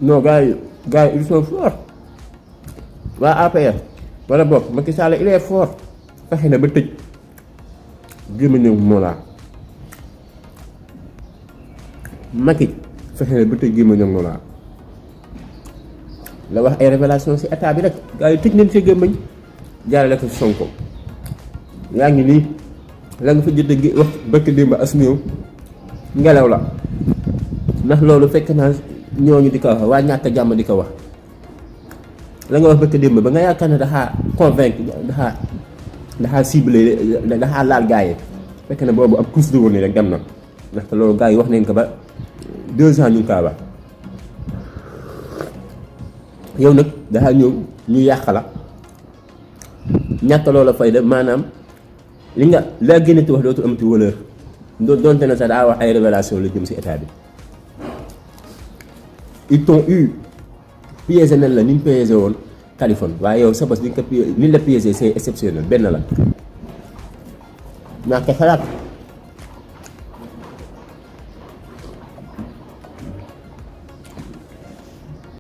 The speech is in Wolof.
non gars yi ils sont forts waa APR wala boog Macky Sall il est fort fexe na ba tëj gémmiñu Mollah Macky fexe na ba tëj gémmiñu Mollah la wax ay révélation ci état bi rek gars yi tëj nañ ci gémmiñ jaarale ko Sonko yaa ngi nii la nga fa jot a wax bëkk démb as néew ngelaw la ndax loolu fekk naa ñooñu di ko wax waa ñàkk jàmm di ko wax la nga wax bëkk démb ba nga yaakaar ne daxaa convaincre daxaa ciblé daxaa laal gars yi fekk na boobu ab course de woon rek dem na ndaxte loolu gars yi wax nañ ko ba 2 ans ñu ngi kaa wax yow nag daxaa ñëw ñu yàq la ñàkk loola fayda maanaam li nga laa génnati wax dootul amati valeur doonte na sax daa wax ay révélation la jëm ci état bi ils t'ont eu piégé nañ la ni ñu piégé woon Kaliphone waaye yow sa bos ni la piégé c'est exceptionnel benn la ñàkk xalaat